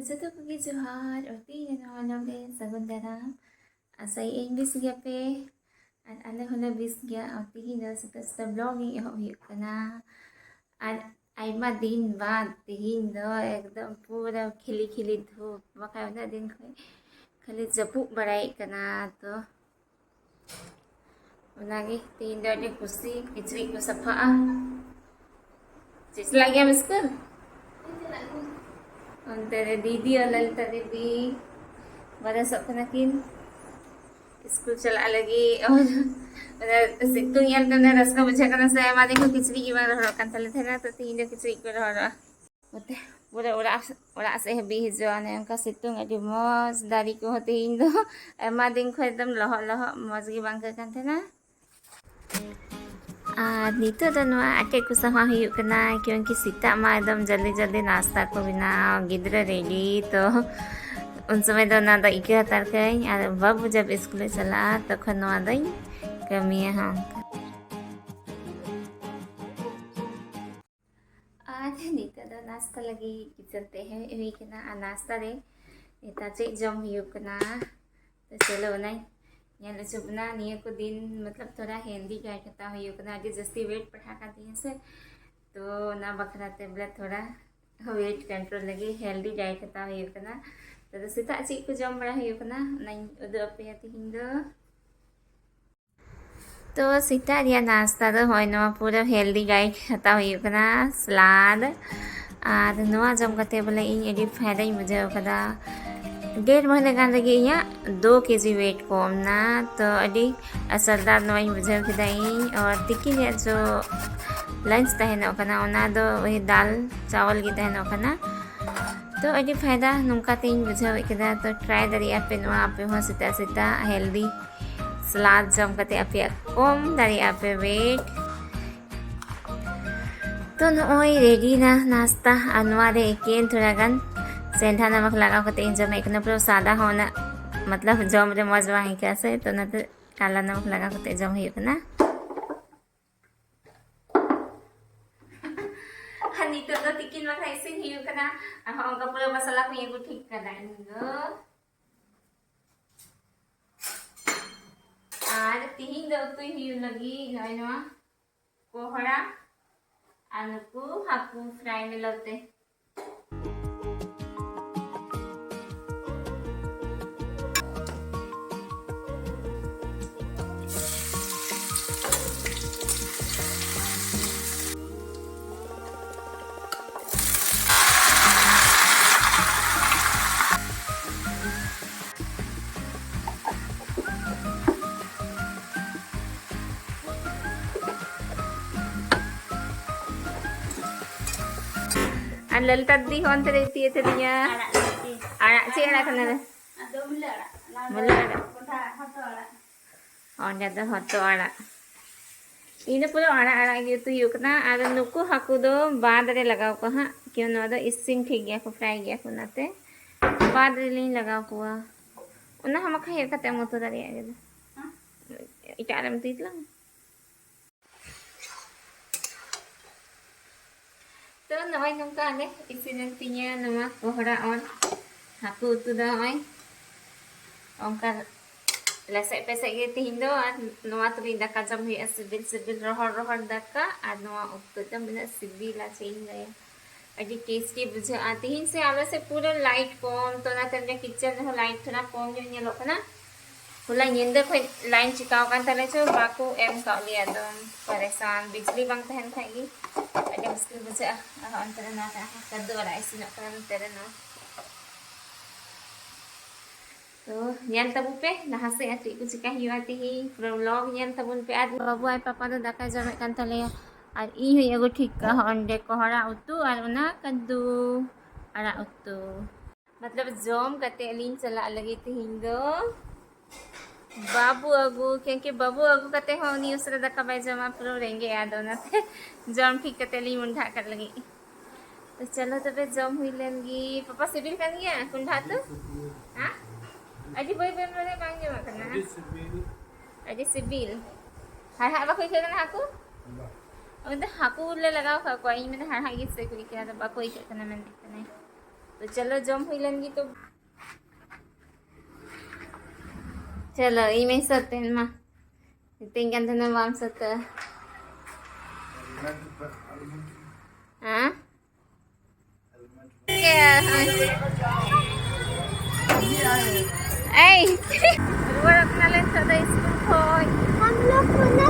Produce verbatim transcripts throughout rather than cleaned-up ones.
ᱡᱚᱛᱚ ᱠᱚᱜᱮ ᱡᱚᱦᱟᱨ, ᱟᱨ ᱛᱮᱦᱮᱧ ᱱᱚᱣᱟ vlog ᱨᱮ ᱥᱟᱹᱜᱩᱱ ᱫᱟᱨᱟᱢ᱾ ᱟᱥᱟᱭᱟᱹᱧ ᱵᱮᱥ ᱜᱮᱭᱟᱯᱮ, ᱟᱨ ᱟᱞᱮ ᱦᱚᱸᱞᱮ ᱵᱮᱥ ᱜᱮᱭᱟ᱾ ᱟᱨ ᱛᱮᱦᱮᱧ ᱫᱚ ᱥᱮᱛᱟᱜ ᱥᱮᱛᱟᱜ vlogging ᱮᱦᱚᱵ ᱦᱩᱭᱩᱜ ᱠᱟᱱᱟ, ᱟᱨ ᱟᱭᱢᱟ ᱫᱤᱱ ᱵᱟᱫ ᱛᱮᱦᱮᱧ ᱫᱚ ᱮᱠᱫᱚᱢ ᱯᱩᱨᱟᱹ ᱠᱷᱤᱞᱤ ᱠᱷᱤᱞᱤ ᱫᱷᱩᱯ, ᱵᱟᱠᱷᱟᱡ ᱩᱱᱟᱹᱜ ᱫᱤᱱ ᱠᱷᱚᱱ ᱠᱷᱟᱹᱞᱤ ᱡᱟᱹᱯᱩᱫ ᱵᱟᱲᱟᱭᱮᱫ ᱠᱟᱱᱟ᱾ ᱛᱚ ᱚᱱᱟᱜᱮ ᱛᱮᱦᱮᱧ ᱫᱚ ᱟᱹᱰᱤ ᱠᱩᱥᱤ, ᱠᱤᱪᱨᱤᱡ ᱠᱚ ᱥᱟᱯᱷᱟᱜᱼᱟ᱾ ᱪᱮᱫ ᱪᱟᱞᱟᱜ ᱜᱮᱭᱟᱢ ᱥᱠᱩᱞ? ᱚᱱᱛᱮ ᱨᱮ ᱫᱤᱫᱤ ᱟᱨ ᱞᱚᱞᱤᱛᱟ ᱫᱤᱫᱤ ᱵᱟᱨᱮᱥᱚᱜ ᱠᱟᱱᱟ ᱠᱤᱱ ᱥᱠᱩᱞ ᱪᱟᱞᱟᱜ ᱞᱟᱹᱜᱤᱫ᱾ ᱚᱱᱟ ᱥᱤᱛᱩᱝ ᱧᱮᱞ ᱛᱮ ᱩᱱᱟᱹᱜ ᱨᱟᱹᱥᱠᱟᱹ ᱵᱩᱡᱷᱟᱹᱜ ᱠᱟᱱᱟ ᱥᱮ, ᱟᱭᱢᱟ ᱫᱤᱱ ᱠᱷᱚᱱ ᱠᱤᱪᱨᱤᱡ ᱜᱮ ᱵᱟᱝ ᱨᱚᱦᱚᱲᱚᱜ ᱠᱟᱱ ᱛᱟᱞᱮ ᱛᱟᱦᱮᱱᱟ, ᱛᱚ ᱛᱮᱦᱮᱧ ᱫᱚ ᱠᱤᱪᱨᱤᱡ ᱠᱚ ᱨᱚᱦᱚᱲᱚᱜᱼᱟ᱾ ᱱᱚᱛᱮ ᱯᱩᱨᱟᱹ ᱚᱲᱟᱜ, ᱚᱲᱟᱜ ᱥᱮᱫ ᱦᱟᱹᱵᱤᱡ ᱦᱤᱡᱩᱜᱼᱟ᱾ ᱚᱱᱮ ᱚᱱᱠᱟ ᱥᱤᱛᱩᱝ, ᱟᱹᱰᱤ ᱢᱚᱡᱽ᱾ ᱫᱟᱨᱮ ᱠᱚᱦᱚᱸ ᱛᱮᱦᱮᱧ ᱫᱚ ᱟᱭᱢᱟ ᱫᱤᱱ ᱠᱷᱚᱱ ᱮᱠᱫᱚᱢ ᱞᱚᱦᱚᱫ ᱞᱚᱦᱚᱫ, ᱢᱚᱡᱽ ᱜᱮ ᱵᱟᱝ ᱟᱹᱭᱠᱟᱹᱜ ᱠᱟᱱ ᱛᱟᱦᱮᱱᱟ᱾ ᱟᱨ ᱱᱤᱛᱚᱜ ᱫᱚ ᱱᱚᱣᱟ ᱟᱴᱮᱫ ᱠᱚ ᱥᱟᱯᱷᱟ ᱦᱩᱭᱩᱜ ᱠᱟᱱᱟ, ᱠᱤᱭᱩᱝᱠᱤ ᱥᱮᱛᱟᱜ ᱢᱟ ᱮᱠᱫᱚᱢ ᱡᱚᱞᱫᱤ ᱡᱚᱞᱫᱤ ᱱᱟᱥᱛᱟ ᱠᱚ ᱵᱮᱱᱟᱣ, ᱜᱤᱫᱽᱨᱟᱹ ᱨᱮᱰᱤ, ᱛᱚ ᱩᱱ ᱥᱚᱢᱚᱭ ᱫᱚ ᱚᱱᱟ ᱫᱚ ᱤᱠᱟᱹ ᱦᱟᱛᱟᱲ ᱠᱟᱹᱧ, ᱟᱨ ᱵᱟᱹᱵᱩ ᱡᱟᱵ ᱥᱠᱩᱞᱮ ᱪᱟᱞᱟᱜᱼᱟ, ᱛᱚᱠᱷᱚᱱ ᱱᱚᱣᱟ ᱫᱚᱧ ᱠᱟᱹᱢᱤᱭᱟ ᱦᱚᱸ᱾ ᱟᱨ ᱱᱤᱛᱚᱜ ᱫᱚ ᱱᱟᱥᱛᱟ ᱞᱟᱹᱜᱤᱫ ᱠᱤᱪᱮᱱ ᱛᱮ ᱦᱮᱡ ᱦᱩᱭ ᱠᱟᱱᱟ᱾ ᱟᱨ ᱱᱟᱥᱛᱟ ᱨᱮ ᱱᱮᱛᱟᱨ ᱪᱮᱫ ᱡᱚᱢ ᱦᱩᱭᱩᱜ ᱠᱟᱱᱟ, ᱛᱚ ᱪᱚᱞᱚ ᱚᱱᱟᱧ ᱧᱮᱞ ᱦᱚᱪᱚ ᱵᱚᱱᱟ᱾ ᱱᱤᱭᱟᱹ ᱠᱚ ᱫᱤᱱ ᱢᱚᱛᱞᱚᱵ ᱛᱷᱚᱲᱟ healthy diet ᱦᱟᱛᱟᱣ ᱦᱩᱭᱩᱜ ᱠᱟᱱᱟ, ᱟᱹᱰᱤ ᱡᱟᱹᱥᱛᱤ weight ᱵᱟᱲᱦᱟᱣ ᱠᱟᱱ ᱛᱤᱧᱟᱹ ᱥᱮ, ᱛᱚ ᱚᱱᱟ ᱵᱟᱠᱷᱨᱟ ᱛᱮ ᱵᱚᱞᱮ ᱛᱷᱚᱲᱟ weight control ᱞᱟᱹᱜᱤᱫ healthy diet ᱦᱟᱛᱟᱣ ᱦᱩᱭᱩᱜ ᱠᱟᱱᱟ᱾ ᱛᱚ ᱥᱮᱛᱟᱜ ᱪᱮᱫ ᱠᱚ ᱡᱚᱢ ᱵᱟᱲᱟ ᱦᱩᱭᱩᱜ ᱠᱟᱱᱟ, ᱚᱱᱟᱧ ᱩᱫᱩᱜ ᱟᱯᱮᱭᱟ ᱛᱤᱦᱤᱧ ᱫᱚ᱾ ᱛᱚ ᱥᱮᱛᱟᱜ ᱨᱮᱭᱟᱜ ᱱᱟᱥᱛᱟ ᱫᱚ ᱦᱚᱸᱜᱼᱚᱭ ᱱᱚᱣᱟ ᱯᱩᱨᱟᱹ healthy diet ᱦᱟᱛᱟᱣ ᱦᱩᱭᱩᱜ ᱠᱟᱱᱟ, ᱥᱟᱞᱟᱫ᱾ ᱟᱨ ᱱᱚᱣᱟ ᱡᱚᱢ ᱠᱟᱛᱮ ᱵᱚᱞᱮ ᱤᱧ ᱟᱹᱰᱤ ᱯᱷᱟᱭᱫᱟᱧ ᱵᱩᱡᱷᱟᱹᱣ ᱠᱟᱫᱟ᱾ ᱰᱮᱲ ᱢᱟᱹᱦᱱᱟᱹ ᱜᱟᱱ ᱨᱮᱜᱮ ᱤᱧᱟᱹᱜ ᱫᱩ ᱠᱮᱡᱤ weight ᱠᱚᱢ ᱱᱟ᱾ ᱛᱚ ᱟᱹᱰᱤ ᱟᱥᱟᱨᱫᱟᱨ ᱱᱚᱣᱟᱧ ᱵᱩᱡᱷᱟᱹᱣ ᱠᱮᱫᱟ ᱤᱧ᱾ ᱟᱨ ᱛᱤᱠᱤᱱ ᱨᱮᱭᱟᱜ ᱡᱚ lunch ᱛᱟᱦᱮᱱᱚᱜ ᱠᱟᱱᱟ, ᱚᱱᱟ ᱫᱚ ᱳᱭ ᱫᱟᱞ ᱪᱟᱣᱟᱞ ᱜᱮ ᱛᱟᱦᱮᱱᱚᱜ ᱠᱟᱱᱟ᱾ ᱛᱚ ᱟᱹᱰᱤ ᱯᱷᱟᱭᱫᱟ ᱱᱚᱝᱠᱟ ᱛᱮᱧ ᱵᱩᱡᱷᱟᱹᱣᱮᱫ ᱠᱮᱫᱟ᱾ ᱛᱚ try ᱫᱟᱲᱮᱭᱟᱜᱼᱟ ᱯᱮ ᱱᱚᱣᱟ ᱟᱯᱮ ᱦᱚᱸ ᱥᱮᱛᱟᱜ ᱥᱮᱛᱟᱜ healthy ᱥᱟᱞᱟᱫ ᱡᱚᱢ ᱠᱟᱛᱮ ᱟᱯᱮᱭᱟᱜ ᱠᱚᱢ ᱫᱟᱲᱮᱭᱟᱜᱼᱟ ᱯᱮ weight᱾ ᱛᱚ ᱱᱚᱜᱼᱚᱭ ready ᱱᱟ ᱱᱟᱥᱛᱟ, ᱟᱨ ᱱᱚᱣᱟ ᱨᱮ ᱮᱠᱮᱱ ᱛᱷᱚᱲᱟ ᱜᱟᱱ ᱥᱮᱱᱫᱷᱟ ᱱᱟᱢᱚᱠ ᱞᱟᱜᱟᱣ ᱠᱟᱛᱮ ᱤᱧ ᱡᱚᱢᱮᱫ ᱠᱟᱱᱟ᱾ ᱯᱩᱨᱟᱹ ᱥᱟᱫᱟ ᱦᱚᱸ ᱩᱱᱟᱹᱜ ᱢᱚᱛᱞᱚᱵ ᱡᱚᱢ ᱨᱮ ᱢᱚᱡᱽ ᱵᱟᱝ ᱟᱹᱭᱠᱟᱹᱜᱼᱟ ᱥᱮ, ᱛᱚ ᱚᱱᱟᱛᱮ ᱠᱟᱞᱟ ᱱᱟᱢᱚᱠ ᱞᱟᱜᱟᱣ ᱠᱟᱛᱮ ᱡᱚᱢ ᱦᱩᱭᱩᱜ ᱠᱟᱱᱟ᱾ ᱟᱨ ᱱᱤᱛᱚᱜ ᱫᱚ ᱛᱤᱠᱤᱱ ᱵᱟᱠᱷᱨᱟ ᱤᱥᱤᱱ ᱦᱩᱭᱩᱜ ᱠᱟᱱᱟ᱾ ᱟᱨ ᱦᱚᱸ ᱚᱱᱠᱟ ᱯᱩᱨᱟᱹ ᱢᱚᱥᱞᱟ ᱠᱚᱧ ᱟᱹᱜᱩ ᱴᱷᱤᱠ ᱠᱟᱫᱟ ᱤᱧ ᱫᱚ᱾ ᱟᱨ ᱛᱤᱦᱤᱧ ᱫᱚ ᱩᱛᱩᱭ ᱦᱩᱭᱩᱜ ᱞᱟᱹᱜᱤᱫ ᱱᱚᱜᱼᱚᱭ ᱱᱚᱣᱟ ᱠᱚᱦᱲᱟ ᱟᱨ ᱱᱩᱠᱩ ᱦᱟᱹᱠᱩ ᱯᱷᱨᱟᱭ ᱢᱤᱞᱟᱹᱣ ᱛᱮ᱾ ᱟᱨ ᱞᱟᱞᱤᱛᱟ ᱫᱤᱫᱤ ᱦᱚᱸ ᱚᱱᱛᱮ ᱨᱮ ᱛᱤᱭᱟᱹ ᱛᱟᱹᱞᱤᱧᱟ᱾ ᱟᱲᱟᱜ ᱞᱮ ᱩᱛᱩᱭᱟ᱾ ᱟᱲᱟᱜ, ᱪᱮᱫ ᱟᱲᱟᱜ ᱠᱟᱱᱟ? ᱟᱫᱚ ᱢᱩᱞᱟᱹ ᱟᱲᱟᱜ, ᱚᱱᱟ ᱫᱚ ᱢᱩᱞᱟᱹ ᱟᱲᱟᱜ᱾ ᱠᱚᱸᱰᱷᱟ ᱦᱚᱛᱚᱫ ᱟᱲᱟᱜ᱾ ᱚᱸᱰᱮ ᱫᱚ ᱦᱚᱛᱚᱫ ᱟᱲᱟᱜ᱾ ᱤᱧ ᱫᱚ ᱯᱩᱨᱟᱹ ᱟᱲᱟᱜ ᱟᱲᱟᱜ ᱜᱮ ᱩᱛᱩ ᱦᱩᱭᱩᱜ ᱠᱟᱱᱟ᱾ ᱟᱨ ᱱᱩᱠᱩ ᱦᱟᱹᱠᱩ ᱫᱚ ᱵᱟᱸᱫᱽ ᱨᱮ ᱞᱟᱜᱟᱣ ᱠᱚᱣᱟ ᱦᱟᱸᱜ, ᱠᱤᱭᱩ ᱱᱚᱣᱟ ᱫᱚ ᱤᱥᱤᱱ ᱴᱷᱤᱠ ᱜᱮᱭᱟ ᱠᱚ, ᱯᱷᱨᱟᱭ ᱜᱮᱭᱟ ᱠᱚ, ᱚᱱᱟᱛᱮ ᱵᱟᱸᱫᱽ ᱨᱮᱞᱤᱧ ᱞᱟᱜᱟᱣ ᱠᱚᱣᱟ᱾ ᱚᱱᱟ ᱦᱚᱸ ᱵᱟᱠᱷᱟᱡ ᱦᱮᱡ ᱠᱟᱛᱮ ᱮᱢ ᱩᱛᱩ ᱫᱟᱲᱮᱭᱟᱜ ᱜᱮᱫᱚ᱾ ᱮᱴᱟᱜ ᱨᱮᱢ ᱩᱛᱩᱭ ᱛᱟᱞᱟᱝ᱾ ᱛᱚ ᱱᱚᱜᱼᱚᱭ ᱱᱚᱝᱠᱟ ᱟᱞᱮ ᱤᱥᱤᱱᱮᱱ ᱛᱤᱧᱟᱹ ᱱᱚᱣᱟ ᱠᱚᱦᱲᱟ ᱚᱨ ᱦᱟᱹᱠᱩ ᱩᱛᱩ ᱫᱚ᱾ ᱱᱚᱜᱼᱚᱭ ᱚᱱᱠᱟ ᱞᱮᱥᱮᱜ ᱯᱮᱥᱮᱜ ᱜᱮ ᱛᱤᱦᱤᱧ ᱫᱚ᱾ ᱟᱨ ᱱᱚᱣᱟ ᱛᱩᱞᱩᱡ ᱫᱟᱠᱟ ᱡᱚᱢ ᱦᱩᱭᱩᱜᱼᱟ, ᱥᱤᱵᱤᱞ ᱥᱤᱵᱤᱞ ᱨᱚᱦᱚᱲ ᱨᱚᱦᱚᱲ ᱫᱟᱠᱟ᱾ ᱟᱨ ᱱᱚᱣᱟ ᱩᱛᱩ ᱡᱚᱢ ᱛᱤᱱᱟᱹᱜ ᱥᱤᱵᱤᱞᱟ, ᱪᱮᱫ ᱤᱧ ᱞᱟᱹᱭᱟ, ᱟᱹᱰᱤ ᱴᱮᱥᱴᱤ ᱵᱩᱡᱷᱟᱹᱜᱼᱟ᱾ ᱛᱤᱦᱤᱧ ᱥᱮ ᱟᱞᱮ ᱥᱮᱫ ᱯᱩᱨᱟᱹ ᱞᱟᱭᱤᱴ ᱠᱚᱢ, ᱛᱚ ᱚᱱᱟᱛᱮ ᱱᱚᱰᱮ ᱠᱤᱪᱮᱱ ᱨᱮᱦᱚᱸ ᱞᱟᱭᱤᱴ ᱛᱷᱚᱲᱟ ᱠᱚᱢ ᱧᱚᱜ ᱧᱮᱞᱚᱜ ᱠᱟᱱᱟ᱾ ᱦᱚᱞᱟ ᱧᱤᱫᱟᱹ ᱠᱷᱚᱱ ᱞᱟᱭᱤᱱ ᱪᱤᱠᱟᱣ ᱠᱟᱱ ᱛᱟᱞᱮ ᱪᱚ, ᱵᱟᱠᱚ ᱮᱢ ᱠᱟᱜ ᱞᱮᱭᱟ᱾ ᱮᱠᱫᱚᱢ ᱯᱟᱨᱮᱥᱟᱱ, ᱵᱤᱡᱽᱞᱤ ᱵᱟᱝ ᱛᱟᱦᱮᱱ ᱠᱷᱟᱡ ᱜᱮ ᱟᱹᱰᱤ ᱢᱩᱥᱠᱤᱞ ᱵᱩᱡᱷᱟᱹᱜᱼᱟ᱾ ᱟᱨ ᱚᱱᱛᱮ ᱨᱮ ᱱᱚᱣᱟ ᱠᱟᱫᱩ ᱟᱲᱟᱜ ᱤᱥᱤᱱᱚᱜ ᱠᱟᱱᱟ ᱱᱚᱛᱮ ᱨᱮ ᱱᱚᱣᱟ᱾ ᱛᱚ ᱧᱮᱞ ᱛᱟᱵᱚ ᱯᱮ ᱞᱟᱦᱟ ᱥᱮᱫ ᱟᱨ ᱪᱮᱫ ᱠᱚ ᱪᱤᱠᱟ ᱦᱩᱭᱩᱜᱼᱟ ᱛᱤᱦᱤᱧ, ᱯᱩᱨᱟᱹ vlog ᱧᱮᱞ ᱛᱟᱵᱚᱱ ᱯᱮ᱾ ᱟᱨ ᱵᱟᱹᱵᱩ ᱟᱨ ᱯᱟᱯᱟ ᱫᱚ ᱫᱟᱠᱟ ᱡᱚᱢᱮᱫ ᱠᱟᱱ ᱛᱟᱞᱮᱭᱟ, ᱟᱨ ᱤᱧ ᱦᱚᱸᱧ ᱟᱹᱜᱩ ᱴᱷᱤᱠ ᱠᱟᱜᱼᱟ ᱚᱸᱰᱮ ᱠᱚᱦᱲᱟ ᱩᱛᱩ ᱟᱨ ᱚᱱᱟ ᱠᱟᱫᱩ ᱟᱲᱟᱜ ᱩᱛᱩ᱾ ᱢᱚᱛᱞᱚᱵ ᱡᱚᱢ ᱠᱟᱛᱮ ᱞᱤᱧ ᱪᱟᱞᱟᱜ ᱞᱟᱹᱜᱤᱫ ᱛᱤᱦᱤᱧ ᱫᱚ ᱵᱟᱹᱵᱩ ᱟᱹᱜᱩ, ᱠᱤᱭᱩᱠᱤ ᱵᱟᱹᱵᱩ ᱟᱹᱜᱩ ᱠᱟᱛᱮ ᱦᱚᱸ ᱩᱱᱤ ᱩᱥᱟᱹᱨᱟ ᱫᱟᱠᱟ ᱵᱟᱭ ᱡᱚᱢᱟ, ᱯᱩᱨᱟᱹ ᱨᱮᱸᱜᱮᱡᱼᱟ, ᱟᱫᱚ ᱚᱱᱟᱛᱮ ᱡᱚᱢ ᱴᱷᱤᱠ ᱠᱟᱛᱮ ᱞᱤᱧ ᱢᱚᱸᱰᱷᱟᱜ ᱠᱟᱜ ᱞᱟᱹᱜᱤᱫ᱾ ᱛᱚ ᱪᱚᱞᱚ ᱛᱚᱵᱮ ᱡᱚᱢ ᱦᱩᱭ ᱞᱮᱱ ᱜᱮ᱾ ᱯᱟᱯᱟ, ᱥᱤᱵᱤᱞ ᱠᱟᱱ ᱜᱮᱭᱟ ᱠᱚᱸᱰᱷᱟ ᱩᱛᱩ? ᱦᱮᱸ? ᱟᱹᱰᱤ ᱵᱟᱹᱭ ᱵᱟᱹᱭ ᱢᱟᱱᱮ ᱵᱟᱝ ᱡᱚᱢᱟᱜ ᱠᱟᱱᱟ᱾ ᱟᱹᱰᱤ ᱥᱤᱵᱤᱞ᱾ ᱟᱹᱰᱤ ᱥᱤᱵᱤᱞ᱾ ᱦᱟᱲᱦᱟᱜ ᱵᱟᱠᱚ ᱟᱹᱭᱠᱟᱹᱜ ᱠᱟᱱᱟ ᱦᱟᱹᱠᱩ? ᱵᱟᱝ᱾ ᱩᱱᱤ ᱫᱚ ᱦᱟᱹᱠᱩ ᱞᱮ ᱞᱟᱜᱟᱣ ᱟᱠᱟᱫ ᱠᱚᱣᱟ, ᱤᱧ ᱢᱮᱱᱫᱟ ᱦᱟᱲᱦᱟᱜ ᱜᱮ ᱥᱮ ᱠᱚ ᱟᱹᱭᱠᱟᱹᱜᱼᱟ, ᱟᱫᱚ ᱵᱟᱠᱚ ᱟᱹᱭᱠᱟᱹᱜ ᱠᱟᱱᱟ ᱢᱮᱱᱮᱫ ᱠᱟᱱᱟᱭ᱾ ᱛᱚ ᱪᱚᱞᱚ ᱡᱚᱢ ᱦᱩᱭ ᱞᱮᱱ ᱜᱮ ᱛᱚ᱾ ᱪᱚᱞᱚ ᱤᱧ ᱢᱟᱧ ᱥᱟᱹᱛ ᱮᱱ ᱢᱟ᱾ ᱢᱤᱛᱟᱹᱧ ᱠᱟᱱ ᱛᱟᱦᱮᱱᱟ ᱵᱟᱢ ᱥᱟᱹᱛᱟᱹᱜᱼᱟ᱾ ᱦᱮᱸ? ᱮᱭ, ᱨᱩᱣᱟᱹᱲᱚᱜ ᱠᱟᱱᱟᱞᱮ ᱱᱤᱛᱚᱜ ᱫᱚ ᱥᱠᱩᱞ ᱠᱷᱚᱡ᱾ हम लोग को ना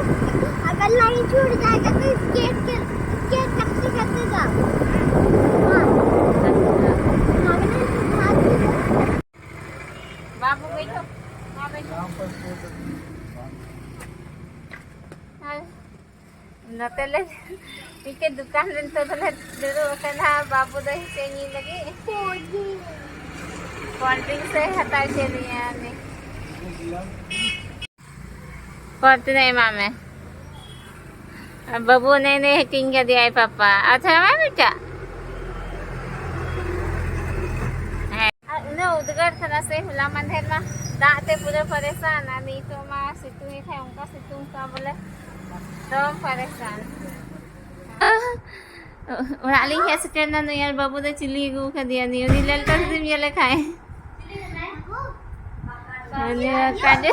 अगर लाइन छूट जाएगा तो स्केट के, स्केट करते करते जाओ। हाँ। हाँ, मैंने हाथ में बाबू बैठो, हाँ, बैठो। हाँ। ᱱᱚᱛᱮ ᱞᱮ ᱢᱤᱫᱴᱮᱡ ᱫᱚᱠᱟᱱ ᱨᱮ ᱱᱤᱛᱚᱜ ᱫᱚᱞᱮ ᱫᱩᱲᱩᱵ ᱟᱠᱟᱱᱟ, ᱵᱟᱹᱵᱩ ᱫᱚ ᱦᱤᱥᱟᱹᱵ ᱧᱮᱞ ᱞᱟᱹᱜᱤᱫ᱾ ᱠᱳᱞᱰ ᱰᱨᱤᱝᱠᱥ ᱮ ᱦᱟᱛᱟᱣ ᱦᱚᱪᱚᱭᱮᱫᱤᱧᱟ ᱩᱱᱤ᱾ ᱠᱚ ᱛᱤᱱᱟᱹᱜ ᱮᱢᱟᱜ ᱢᱮ? ᱟᱨ ᱵᱟᱹᱵᱩ ᱱᱮ ᱱᱮ ᱦᱟᱹᱴᱤᱧ ᱠᱟᱫᱮᱭᱟᱭ ᱯᱟᱯᱟ᱾ ᱟᱪᱪᱷᱟ, ᱮᱢᱟᱭ ᱢᱮ ᱪᱟ᱾ ᱦᱮᱸ᱾ ᱟᱨ ᱩᱱᱟᱹᱜ ᱩᱫᱽᱜᱟᱹᱨ ᱠᱟᱱᱟ ᱥᱮ, ᱦᱚᱞᱟ ᱢᱟᱫᱷᱮᱨ ᱢᱟ ᱫᱟᱜ ᱛᱮ ᱯᱩᱨᱟᱹ ᱯᱟᱨᱮᱥᱟᱱ, ᱟᱨ ᱱᱤᱛᱚᱜ ᱢᱟ ᱥᱤᱛᱩᱝ ᱮᱫ ᱠᱷᱟᱡ ᱚᱱᱠᱟ ᱥᱤᱛᱩᱝ ᱠᱟᱱᱟ ᱵᱚᱞᱮ ᱮᱠᱫᱚᱢ ᱯᱟᱨᱮᱥᱟᱱ᱾ ᱚᱲᱟᱜ ᱞᱤᱧ ᱦᱮᱡ ᱥᱮᱴᱮᱨ ᱮᱱᱟ, ᱱᱩᱭ ᱟᱨ ᱵᱟᱹᱵᱩ ᱫᱚ ᱪᱤᱞᱤ ᱟᱹᱜᱩ ᱠᱟᱫᱮᱭᱟ, ᱱᱩᱭ ᱩᱱᱤ ᱞᱮᱞᱴᱟ ᱡᱩᱫᱤᱢ ᱧᱮᱞᱮ ᱠᱷᱟᱡ᱾ ᱩᱱᱤ ᱫᱚ ᱠᱟᱡᱮ᱾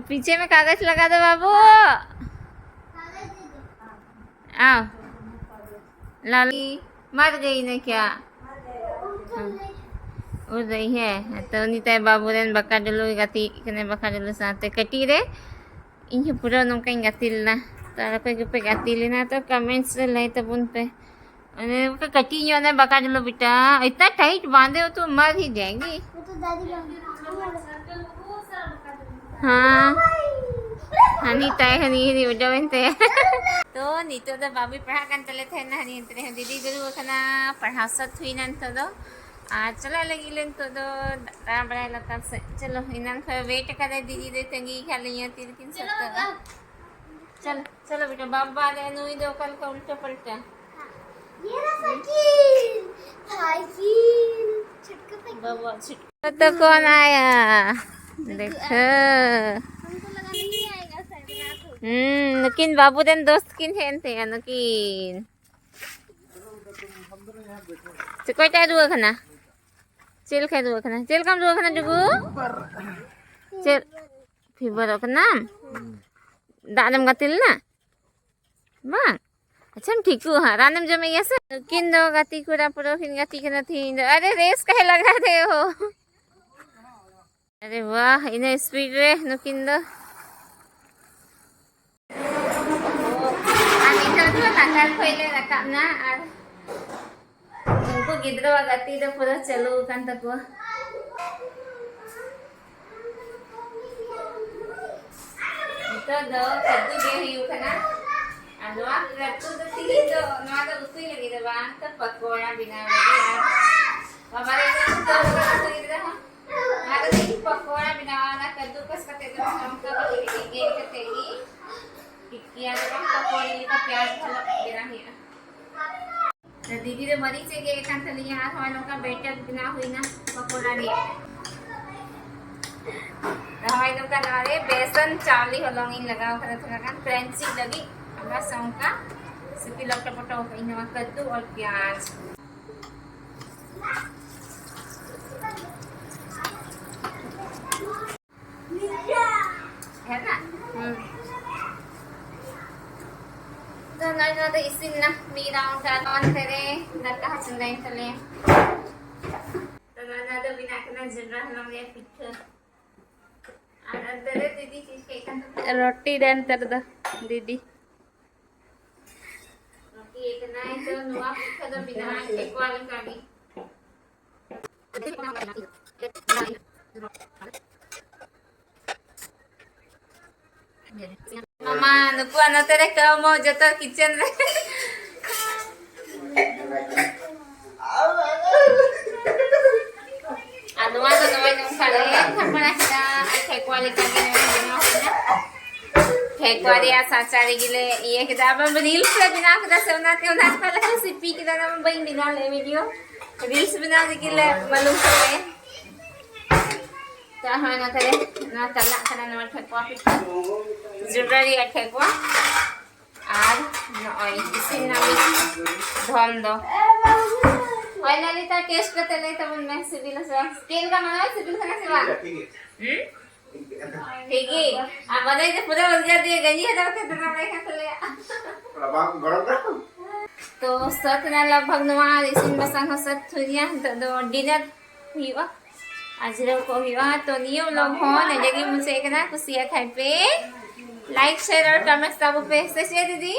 ᱯᱤᱪᱷᱮ ᱢᱮ ᱠᱟᱜᱚᱡᱽ ᱞᱟᱜᱟ ᱫᱚ ᱵᱟᱹᱵᱩ᱾ आओ, लाली मर गई ना क्या? हाँ। उड़ रही है। ᱛᱚ ᱩᱱᱤ ᱛᱟᱭ ᱵᱟᱹᱵᱩ ᱨᱮᱱ ᱵᱟᱠᱟᱰᱩᱞᱩᱭ ᱜᱟᱛᱮᱜ ᱠᱟᱱᱟ, ᱵᱟᱠᱟᱰᱩᱞᱩ ᱥᱟᱶᱛᱮ ᱠᱟᱹᱴᱤᱡ ᱨᱮ᱾ ᱤᱧ ᱦᱚᱸ ᱯᱩᱨᱟᱹ ᱱᱚᱝᱠᱟᱧ ᱜᱟᱛᱮ ᱞᱮᱱᱟ᱾ ᱛᱚ ᱟᱨ ᱚᱠᱚᱭ ᱠᱚᱯᱮ ᱜᱟᱛᱮ ᱞᱮᱱᱟ ᱛᱚ comments ᱨᱮ ᱞᱟᱹᱭ ᱛᱟᱵᱚᱱ ᱯᱮ᱾ ᱚᱱᱮ ᱚᱱᱠᱟ ᱠᱟᱹᱴᱤᱡ ᱧᱚᱜ ᱨᱮ ᱵᱟᱠᱟᱰᱩᱞᱩ ᱵᱮᱴᱟ, इतना टाइट बांधे हो तो मर ही जाएगी। वो तो दादी बांध। ᱦᱮᱸ᱾ ᱦᱟᱹᱱᱤ ᱛᱟᱭ, ᱦᱟᱹᱱᱤ, ᱦᱟᱹᱱᱤ ᱩᱰᱟᱹᱣᱮᱱ ᱛᱟᱭᱟ᱾ ᱛᱚ, ᱱᱤᱛᱚᱜ ᱫᱚ ᱵᱟᱵᱩᱭ ᱯᱟᱲᱦᱟᱜ ᱠᱟᱱ ᱛᱟᱞᱮ ᱛᱟᱦᱮᱱᱟ, ᱦᱟᱹᱱᱤ ᱮᱱᱛᱮ ᱨᱮᱦᱚᱸ ᱫᱤᱫᱤ ᱫᱩᱲᱩᱵ ᱟᱠᱟᱱᱟ, ᱯᱟᱲᱦᱟᱣ ᱥᱟᱹᱛ ᱦᱩᱭᱱᱟ ᱱᱤᱛᱚᱜ ᱫᱚ᱾ ᱟᱨ ᱪᱟᱞᱟᱜ ᱞᱟᱹᱜᱤᱫ ᱞᱮ ᱱᱤᱛᱚᱜ ᱫᱚ ᱫᱟᱬᱟ ᱵᱟᱲᱟᱭ ᱞᱟᱛᱟᱨ ᱥᱮᱫ᱾ ᱪᱚᱞᱚ, ᱮᱱᱟᱱ ᱠᱷᱚᱱ wait ᱟᱠᱟᱫᱟᱭ, ᱫᱤᱫᱤ ᱫᱚᱭ ᱛᱟᱺᱜᱤ ᱟᱠᱟᱫ ᱞᱤᱧᱟ, ᱛᱤᱨᱮᱠᱤᱱ ᱥᱟᱹᱛᱟᱹᱜᱼᱟ᱾ ᱪᱚᱞᱚ, ᱪᱚᱞᱚ ᱵᱮᱴᱟ, ᱵᱟᱵᱟ ᱨᱮ ᱱᱩᱭ ᱫᱚ ᱚᱠᱟ ᱞᱮᱠᱟ ᱩᱞᱴᱟᱹ ᱯᱟᱞᱴᱟ᱾ ये रहा साइकिल, साइकिल, छुटकू साइकिल। ᱵᱟᱵᱟ ᱪᱷᱩᱴᱠᱩ ᱛᱟᱠᱚ ᱱᱟᱭᱟ᱾ ᱫᱮᱠᱷᱟ᱾ हमको लगा नहीं आएगा शायद रात हो। ᱦᱩᱸ, ᱱᱩᱠᱤᱱ ᱵᱟᱹᱵᱩ ᱨᱮᱱ ᱫᱳᱥᱛ ᱠᱤᱱ ᱦᱮᱡ ᱮᱱ ᱛᱟᱭᱟ ᱱᱩᱠᱤᱱ᱾ ᱪᱮᱫ ᱠᱚᱭᱴᱟᱭ ᱨᱩᱣᱟᱹ ᱠᱟᱱᱟ? ᱪᱮᱫ ᱞᱮᱠᱟᱭ ᱨᱩᱣᱟᱹ ᱠᱟᱱᱟ? ᱪᱮᱫ ᱞᱮᱠᱟᱢ ᱨᱩᱣᱟᱹ ᱠᱟᱱᱟ ᱡᱩᱜᱩ? ᱪᱮᱫ ᱯᱷᱤᱵᱟᱨᱚᱜ ᱠᱟᱱᱟᱢ? ᱫᱟᱜ ᱨᱮᱢ ᱜᱟᱛᱮ ᱞᱮᱱᱟ? ᱵᱟᱝ? ᱟᱪᱪᱷᱟᱢ ᱴᱷᱤᱠᱚᱜᱼᱟ ᱦᱟᱸᱜ, ᱨᱟᱱᱮᱢ ᱡᱚᱢᱮᱫ ᱜᱮᱭᱟ ᱥᱮ? ᱱᱩᱠᱤᱱ ᱫᱚ ᱜᱟᱛᱮ ᱠᱚᱲᱟ ᱯᱩᱨᱟᱹ ᱠᱤᱱ ᱜᱟᱛᱮ ᱠᱟᱱᱟ ᱛᱤᱦᱤᱧ ᱫᱚ᱾ ᱟᱨᱮ ᱨᱮᱥ ᱠᱟᱦᱮ ᱞᱟᱜᱟ ᱨᱮ ᱦᱳ᱾ ᱟᱨᱮ ᱵᱟᱦ, ᱤᱱᱟᱹ ᱥᱯᱤᱰ ᱨᱮ ᱱᱩᱠᱤᱱ ᱫᱚ᱾ ᱟᱨ ᱱᱤᱛᱚᱜ ᱫᱚ ᱞᱟᱛᱟᱨ ᱠᱷᱚᱡ ᱞᱮ ᱨᱟᱠᱟᱵ ᱱᱟ ᱟᱨ ᱩᱱᱠᱩ ᱜᱤᱫᱽᱨᱟᱹᱣᱟᱜ ᱜᱟᱛᱮ ᱫᱚ ᱯᱩᱨᱟᱹ ᱪᱟᱹᱞᱩ ᱟᱠᱟᱱ ᱛᱟᱠᱚᱣᱟ᱾ ᱱᱤᱛᱚᱜ ᱫᱚ ᱠᱟᱹᱫᱩ ᱜᱮ ᱦᱩᱭᱩᱜ ᱠᱟᱱᱟ᱾ ᱟᱨ ᱱᱚᱣᱟ ᱠᱟᱹᱫᱩ ᱫᱚ ᱛᱤᱦᱤᱧ ᱫᱚ ᱱᱚᱣᱟ ᱫᱚ ᱩᱛᱩᱭ ᱞᱟᱹᱜᱤᱫ ᱫᱚ ᱵᱟᱝ, ᱛᱚ ᱯᱟᱠᱚᱲᱟ ᱵᱮᱱᱟᱣ ᱞᱟᱹᱜᱤᱫ᱾ ᱟᱨ ᱵᱟᱵᱟ ᱨᱮ ᱫᱚ ᱩᱛᱩ ᱠᱟᱫᱟ ᱠᱚ ᱜᱤᱫᱽᱨᱟᱹ ᱦᱚᱸ᱾ ᱱᱚᱣᱟ ᱫᱚ ᱛᱤᱦᱤᱧ ᱯᱟᱠᱚᱲᱟ ᱵᱮᱱᱟᱣ, ᱚᱱᱟ ᱠᱟᱹᱫᱩ ᱠᱟᱥ ᱠᱟᱛᱮ ᱫᱚ ᱵᱟᱝ, ᱚᱱᱠᱟ ᱠᱟᱹᱴᱤᱡ ᱠᱟᱹᱴᱤᱡ ᱜᱮᱫ ᱠᱟᱛᱮ ᱜᱮ ᱴᱤᱠᱤᱭᱟ ᱫᱚ ᱵᱟᱝ, ᱯᱟᱠᱚᱲᱟ ᱞᱮᱠᱟ ᱯᱮᱸᱭᱟᱡᱽ ᱵᱷᱟᱞᱟ ᱵᱮᱱᱟᱣ ᱦᱩᱭᱩᱜᱼᱟ᱾ ᱫᱤᱫᱤ ᱫᱚ ᱢᱟᱹᱨᱤᱪ ᱮ ᱜᱮᱫ ᱮ ᱠᱟᱱ ᱛᱟᱹᱞᱤᱧᱟ ᱟᱨ ᱦᱚᱸᱜᱼᱚᱭ ᱱᱚᱝᱠᱟ batter ᱵᱮᱱᱟᱣ ᱦᱩᱭᱱᱟ ᱯᱟᱠᱚᱲᱟ ᱨᱮᱭᱟᱜ᱾ ᱦᱚᱸᱜᱼᱚᱭ ᱱᱚᱝᱠᱟ ᱱᱚᱣᱟ ᱨᱮ ᱵᱮᱥᱚᱱ ᱪᱟᱣᱞᱮ ᱦᱚᱞᱚᱝ ᱤᱧ ᱞᱟᱜᱟᱣ ᱠᱟᱫᱟ ᱛᱷᱚᱲᱟ ᱜᱟᱱ crunchy ᱞᱟᱹᱜᱤᱫ᱾ ᱟᱨ ᱵᱟᱥ ᱚᱱᱠᱟ ᱥᱤᱯᱤ ᱞᱚᱴᱚ ᱯᱚᱴᱚ ᱠᱟᱜ ᱤᱧ ᱱᱚᱣᱟ ᱠᱟᱹᱫᱩ ᱟᱨ ᱯᱮᱸᱭᱟᱡᱽ᱾ ᱦᱮᱸ ᱱᱟ? ᱦᱩᱸ᱾ ᱛᱚ ᱱᱚᱜᱼᱚᱭ ᱱᱚᱣᱟ ᱫᱚ ᱤᱥᱤᱱ ᱱᱟ ᱢᱤᱫ round ᱟᱨ ᱚᱱᱛᱮ ᱨᱮ ᱫᱟᱠᱟ ᱦᱚᱸ ᱪᱚᱸᱫᱟᱭᱮᱱ ᱛᱟᱞᱮᱭᱟ᱾ ᱛᱚ ᱱᱚᱜᱼᱚᱭ ᱱᱚᱣᱟ ᱫᱚ ᱵᱮᱱᱟᱜ ᱠᱟᱱᱟ ᱡᱚᱱᱰᱨᱟ ᱦᱚᱞᱚᱝ ᱨᱮᱭᱟᱜ ᱯᱤᱴᱷᱟᱹ᱾ ᱟᱨ ᱚᱱᱛᱮ ᱨᱮ ᱫᱤᱫᱤ ᱪᱮᱫ ᱪᱤᱠᱟᱹᱭ ᱠᱟᱱ ᱛᱟᱯᱮᱭᱟ? ᱨᱩᱴᱤ ᱫᱮᱱ ᱛᱮ ᱫᱚ ᱫᱤᱫᱤ᱾ ᱨᱩᱴᱤ ᱠᱟᱱᱟᱭ ᱛᱚ ᱱᱚᱣᱟ ᱯᱤᱴᱷᱟᱹ ᱫᱚ ᱵᱮᱱᱟᱣ ᱴᱷᱤᱠ ᱠᱚᱣᱟ ᱞᱮᱠᱟ ᱜᱮ᱾ ᱢᱟᱢᱟ, ᱱᱩᱠᱩᱣᱟᱜ ᱱᱚᱛᱮ ᱨᱮ ᱠᱟᱹᱢᱚ ᱡᱚᱛᱚ kitchen ᱨᱮ᱾ ᱟᱨ ᱱᱚᱣᱟ ᱫᱚ ᱱᱚᱜᱼᱚᱭ ᱱᱚᱝᱠᱟ ᱞᱮ ᱛᱷᱟᱯᱲᱟ ᱠᱮᱫᱟ᱾ ᱟᱨ ᱴᱷᱮᱠᱣᱟ ᱞᱮᱠᱟ ᱜᱮ ᱱᱚᱣᱟ ᱵᱮᱱᱟᱣ ᱦᱩᱭᱱᱟ᱾ ᱴᱷᱮᱠᱣᱟ ᱨᱮᱭᱟᱜ ᱥᱟᱪᱟ ᱨᱮᱜᱮ ᱞᱮ ᱤᱭᱟᱹ ᱠᱮᱫᱟ᱾ ᱟᱵᱟᱨ reels ᱞᱮ ᱵᱮᱱᱟᱣ ᱠᱮᱫᱟ ᱥᱮ, ᱚᱱᱟᱛᱮ ᱚᱱᱟ ᱠᱚ ᱞᱮ ᱥᱤᱯᱤ ᱠᱮᱫᱟ᱾ ᱚᱱᱟ ᱢᱟ ᱵᱟᱹᱧ ᱵᱮᱱᱟᱣ ᱞᱮᱫ video᱾ Reels ᱵᱮᱱᱟᱣ ᱨᱮᱜᱮ ᱞᱮ ᱢᱟᱞᱩᱢ ᱠᱟᱫᱟ᱾ ᱛᱚ ᱦᱚᱸ ᱱᱚᱛᱮ ᱨᱮ ᱱᱚᱣᱟ ᱪᱟᱞᱟᱜ ᱠᱟᱱᱟ, ᱱᱚᱣᱟ ᱴᱷᱮᱠᱣᱟ ᱯᱤᱴᱷᱟᱹ, ᱡᱚᱱᱰᱨᱟ ᱨᱮᱭᱟᱜ ᱴᱷᱮᱠᱣᱟ᱾ ᱟᱨ ᱱᱚᱜᱼᱚᱭ ᱤᱥᱤᱱ ᱱᱟᱢᱤ ᱫᱷᱚᱱ ᱫᱚ᱾ ᱦᱳᱭ ᱞᱟᱞᱤᱛᱟ, ᱴᱮᱥᱴ ᱠᱟᱛᱮ ᱞᱟᱹᱭ ᱛᱟᱵᱚᱱ ᱢᱮ, ᱥᱤᱵᱤᱞᱟ ᱥᱮ ᱵᱟᱝ? ᱪᱮᱫ ᱞᱮᱠᱟ ᱢᱟᱱᱟᱣ, ᱥᱤᱵᱤᱞ ᱠᱟᱱᱟ ᱥᱮ ᱵᱟᱝ? ᱦᱩᱸ? ᱴᱷᱤᱠ ᱜᱮ᱾ ᱟᱨ ᱵᱟᱰᱟᱭ ᱫᱚ ᱯᱩᱨᱟᱹ ᱨᱳᱡᱽᱜᱟᱨ ᱫᱤᱭᱮ ᱜᱟᱹᱡᱤ ᱦᱟᱛᱟᱣ ᱠᱟᱛᱮ ᱫᱚᱦᱚ ᱠᱟᱭ ᱠᱟᱱ ᱛᱟᱞᱮᱭᱟ᱾ ᱨᱟᱵᱟᱝ ᱜᱚᱨᱚᱢ ᱠᱟᱱᱟ᱾ ᱛᱚ ᱥᱟᱹᱛ ᱮᱱᱟ ᱞᱟᱜᱽ ᱵᱷᱟᱜᱽ, ᱱᱚᱣᱟ ᱤᱥᱤᱱ ᱵᱟᱥᱟᱝ ᱦᱚᱸ ᱥᱟᱹᱛ ᱦᱩᱭ ᱮᱱᱟ᱾ ᱱᱤᱛᱚᱜ ᱫᱚ ᱰᱤᱱᱟᱨ ᱦᱩᱭᱩᱜᱼᱟ ᱟᱨ ᱡᱤᱨᱟᱹᱣ ᱠᱚᱜ ᱦᱩᱭᱩᱜᱼᱟ᱾ ᱛᱚ ᱱᱤᱭᱟᱹ ᱵᱞᱚᱜ ᱦᱚᱸ ᱱᱚᱰᱮ ᱜᱮ ᱢᱩᱪᱟᱹᱫ ᱠᱟᱱᱟ᱾ ᱠᱩᱥᱤᱭᱟᱜ ᱠᱷᱟᱡ ᱯᱮ ᱞᱟᱭᱤᱠ, ᱥᱮᱭᱟᱨ ᱟᱨ ᱠᱚᱢᱮᱱᱴᱥ ᱛᱟᱵᱚ ᱯᱮ, ᱥᱮ ᱪᱮᱫ ᱫᱤᱫᱤ?